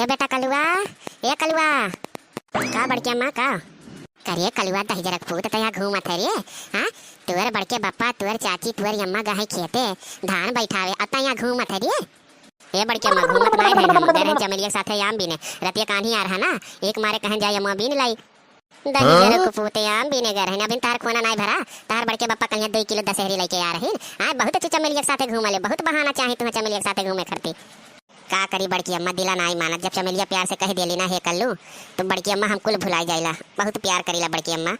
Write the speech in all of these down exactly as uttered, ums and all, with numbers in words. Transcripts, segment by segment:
ए बेटा कलुआ, ए कलुआ। का बड़की अम्मा, का? करे कलुआ दहिजरक पूत, त यहाँ घूमत है रे? हाँ, तुअर बड़के बप्पा, तुअर चाची, तुअर अम्मा गए खेते धान बैठावे, अता यहाँ घूमत है रे? ए बड़की अम्मा, घूमत नाई रहे हम, गए रहे चमेलिया के साथे आम बीने, रतिया कान्ही आ रहा ना, एक मारे कहन जाए अम्मा बीन लाई। दहिजरक पूत, आम बीने गए रहे, अबिन तार खोना नाई भरा, तार बड़के बप्पा कहिया दुई किलो दशहरी लइके आ रही। हाँ, बहुत अच्छी चमेलिया के साथे घूमले, बहुत बहाना चाही तुम्हें चमेलिया के साथे घूमे खरती। का करी बड़की अम्मा, दिला नाई मानत, जब चमेलिया प्यार से कह देली ना, "हे कल्लू," तो बड़की अम्मा हम कुल भुलाई जाइला, बहुत प्यार करीला बड़की अम्मा।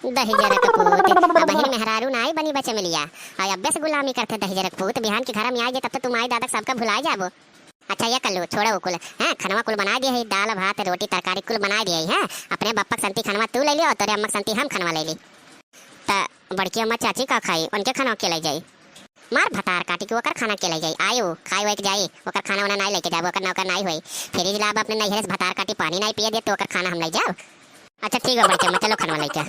दहिजरक पूत, अबहिन मेहरारू नाई बनी बा चमेलिया, आ अब्बे से गुलामी करते दहिजरक पूत, बिहान के घर में आई जे तब तो तू माई दादा सबका भुलाई जाबो। अच्छा ये कल्लू, छोड़ो कुल, हैं, खनवा कुल बनाई दिए है, दाल भात रोटी तरकारी कुल बनाई दिए है, अपने बप्पक संती खनवा तू ले लियो, तोरे अम्मक संती हम खनवा ले ली। त बड़की अम्मा चाची का खाई, उनके खाना के ले जाई? मार भतार काटी के ओकर खाना के ले जाई? आयो, खाई वाई के जाई, ओकर खाना वाना नाई लेके जाबो, ओकर नौकर नाई होई। फ्रिज लाब अपने नैहरे से भतार काटी पानी नाई पिए दे, तो ओकर खाना हम ले जाब? अच्छा ठीक बा बड़की अम्मा, चलो खनवा लेके।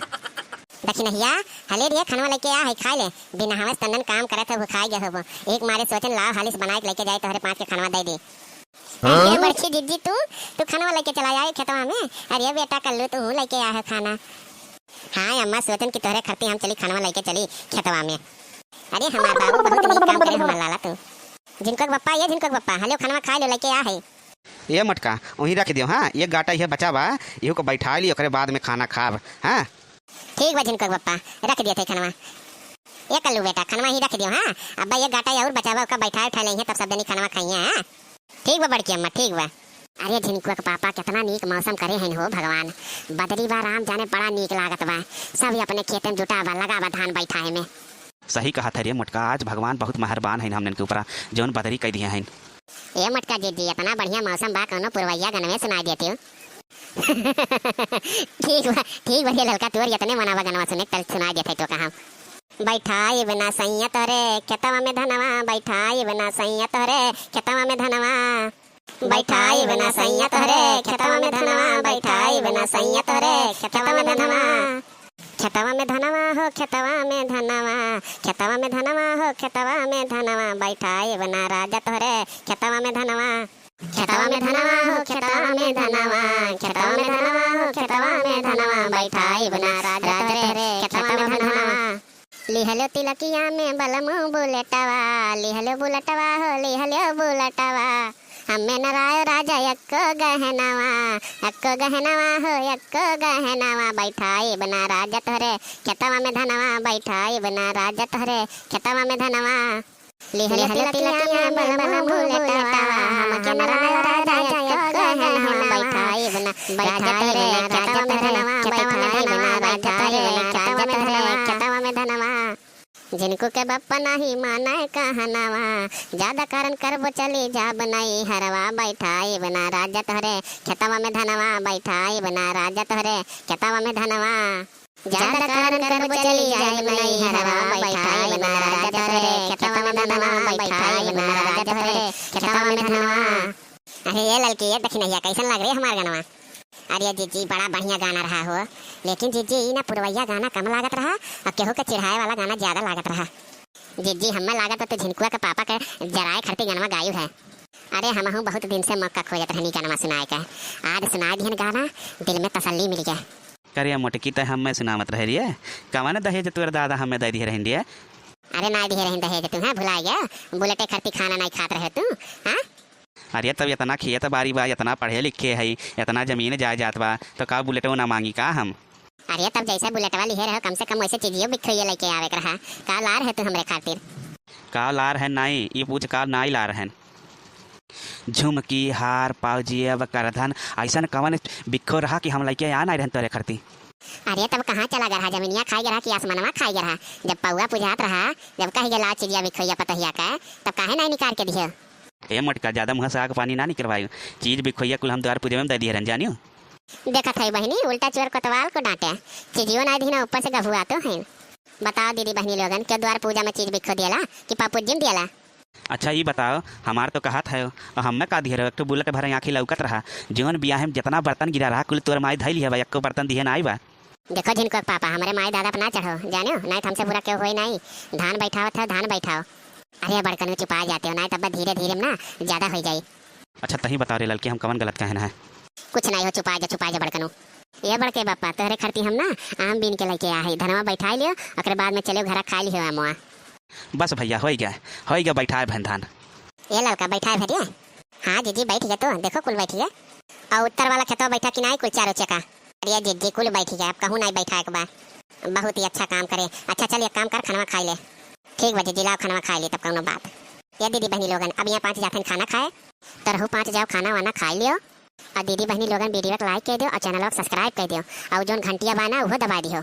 दखिनहिया, हले रे खनवा लेके आ है, खाई ले। बिना हवस तंदन काम करत है, वो खाई गए हो। एक मारे सोचन लाओ, हालिस बनाए के लेके जाए, तोहरे पाँच के खनवा दे दे। अरे बड़की जिज्जी तू, तू खनवा लेके चला जाए खेतवा में। अरे बेटा कल्लू तू लेके आ है खाना। हाँ अम्मा, सोचन कि तोहरे खरती हम चली खनवा लेके चली खेतवा में। अरे हमार बाबू बहुत नीक काम करे हमार लाला तू। झिनकुआ के बप्पा, ये झिनकुआ के बप्पा, हलो खनवा खाई लो, लेके आ है। ए मोटका, वहीं रख दियो, हाँ, एक गाटा इहे बचा बा, इहू को बैठा ली, ओकरे बाद में खाना खाब, हाँ। ठीक बा झिनकुआ के बप्पा, रख दिए थे खनवा। ए कल्लू बेटा, खनवा ही रख दियो, हाँ। अब्बा एक गाटा और बचा बा, ओका बैठा उठा लेइहे, तब सब जनी खनवा खाइहे, हाँ। ठीक बा बड़की अम्मा, ठीक बा। अरे झिनकुआ के पापा, कितना नीक मौसम करे हइन हो भगवान। बदरी बा राम जाने बड़ा नीक लागत बा। सब ही अपने खेते में जुटा बा, लगा बा धान बैठाए में। सही कहत है रे मोटका, आज भगवान बहुत मेहरबान हइन हमनन के ऊपरा, जौन बदरी कइ दिहे हइन। ए मोटका जिज्जी, इतना बढ़िया मौसम बा, कौनो पुरवैया गनवे सुनाई देती हो। ठीक बा, ठीक बा रे ललका, तोर इतने मना बा गनवा सुने, तल सुनाई देते तो कहाँ। बैठाइब ना सैया तोहरे खेतवा में धनवा, बैठाइब ना सैया तोहरे खेतवा में धनवा। बैठाइब ना सैया तोहरे खेतवा में धनवा, बैठाइब ना सैया तोहरे खेतवा में धनवा। खेतवा में धनवा हो, खेतवा में धनवा, खेतवा में धनवा हो, खेतवा में धनवा, बैठाइब ना राजा तोहरे खेतवा में धनवा। खेतवा में धनवा हो, खेतवा में धनवा, खेतवा में धनवा हो, खेतवा में धनवा, बैठाइब ना राजा तोहरे खेतवा में धनवा। लिहलो तिलकिया में बलमू बुलेटवा, लिहलो बुलेटवा हो, लिहलो बुलेटवा। हमें न रायो राजा यक्को गहनवा, यक्को गहनवा हो, यक्को गहनवा। बैठाइब ना राजा तोहरे खेतवा में धनवा, बैठाइब ना राजा तोहरे खेतवा में धनवा। लिहलो तिलकिया में बलमू बुलेटवा, हमके न रायो राजा यक्को गहनवा। बैठाइब ना, बैठाइब ना राजा तोहरे खेतवा में धनवा, बैठाइब ना राजा तोहरे खेतवा में धनवा। झिनकू के बप्पा नाही माने कहनवा, ज्यादा कारण करबो चली जाब नैहरवा। बैठाइब ना राजा तोहरे खेतवा में धनवा, बैठाइब ना राजा तोहरे खेतवा में धनवा। ज्यादा कारण करबो चली जाब नैहरवा, बैठाइब ना राजा तोहरे खेतवा में धनवा, बैठाइब ना राजा तोहरे खेतवा में धनवा। अरे ये ललकी, ये दखिनहिया, कैसन लाग रे हमार गनवा? अरे जिज्जी, बड़ा बढ़िया गाना रहा हो, लेकिन जिज्जी, ई ना पुरवैया गाना कम लागत रहा और केहू के चिढ़ाए वाला गाना ज्यादा लागत रहा। जिज्जी, हमें लागत बा तू झिनकुआ के पापा के जराए खरती गनवा गायू है। अरे हमहू बहुत दिन से मौका खोजत रहनी गनवा सुनाए के, आज सुनाए दिहन गाना, दिल में तसल्ली मिल गया। करे मोटकी, तै हमें सुनावत रहे रिये, कवन दहेज तोर दादा हमें दे दिए रहन रिये? अरे नाई दिए रहन दहेज, तू हाँ भुला गया, बुलेटे खरती खाना नाई खात रहे तू, हाँ? अरे तब इतना खेत बारी बा, इतना पढ़े लिखे हई, इतना जमीन जायदाद बा, तो का बुलेटो ना मांगी का हम? अरे तब जैसे बुलेटवा लिहे रहो, कम से कम वैसे चीजियो बिखोइये लेके आवे के रहा। का लार है तू हमरे खातिर? का लार है नाई, ये पूछ का नाई लार है? झुमकी, हार, पाउजी, अब करधन, ऐसन कवन बिखो रहा कि हम लेके आ नाई रहन तोरे खरती? अरे तब कहाँ चला गया रहा, जमीनिया खाई गया रहा कि आसमानवा खाई गया रहा? जब पौआ पुजात रहा, जब कही गया लाओ चीजिया बिखोइया पतोहिया का, तब काहे नाई निकाल के दिहे? ए मोटका, ज्यादा मुँह से आग पानी ना निकलवाई। चीज बिखोइया कुल हम द्वार पूजे में दे दिए रहन, जानियो। देखत है बहिनी, उल्टा चोर कोतवाल को डांटे, चीजियो ना दीना, ऊपर से गभुआ तो हैं। बताओ दीदी बहिनी लोगन, के द्वार पूजा में चीज बिखो दियला कि पापुजिम दियला? अच्छा ई बताओ, हमार तो कहत है, और हमें का दिए रहो, एक ठो बुलेट भरे आँखी लौकत रहा, जौन बियाह में जितना बर्तन गिरा रहा, कुल तोर माई धई लिया बा, एको बर्तन दिए ना आई बा। देखो झिनकुआ के पापा, हमरे माई दादा पे ना चढ़ो, जानियो, नाई तो हमसे बुरा केहू होई नाई। धान बैठावत है, धान बैठाओ। अरे बड़कन में चुपा जाते हो, नाई तब धीरे धीरे में ना ज्यादा हो जाई। अच्छा, तहीं बताओ रे ललकी, हम कवन गलत कहन है? कुछ नहीं हो, चुपाय जा, चुपाय जा बड़कनू। ये बड़के बापा, तोहरे खरती हम ना आम बीन के लेके आ है, धनवा बैठाई लियो, ओकरे बाद में चलियो घरा खाई लियो आमवा। बस भैया, होई गया, होई गया बैठाए भन धान। ये ललका बैठाए भरिया। हाँ जीजी, बैठ गया तो, देखो कुल बैठ गया। और उत्तर वाला खेतवा बैठा कि नहीं कुल चारों चका? अरे जीजी, कुल बैठ गया, अब कहूँ नहीं बैठाए के बा। बहुत ही अच्छा काम करे। अच्छा चल, एक काम कर, खानवा खाई ले। ठीक बा जीजी, लाओ खानवा खाई ले, तब कौनो बात। ये दीदी बहनी लोगन, अब यहाँ पाँच जाथन खाना खाए, तो रहू पाँच जाओ खाना वाना खाई लियो। और दीदी बहनी लोगन वीडियो को like कर दियो और चैनल को सब्सक्राइब कर दियो और जोन घंटिया बा ना उहो दबा दियो।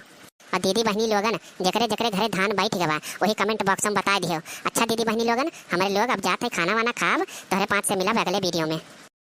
और दीदी बहनी लोगन जेकरे जेकरे घरे धान बैठ गवा वही कमेंट बॉक्स में बता दियो। अच्छा दीदी बहनी लोगन, हमारे लोग अब जात है खाना वाना खाब, तोहरे पाँच से मिलब अगले वीडियो में।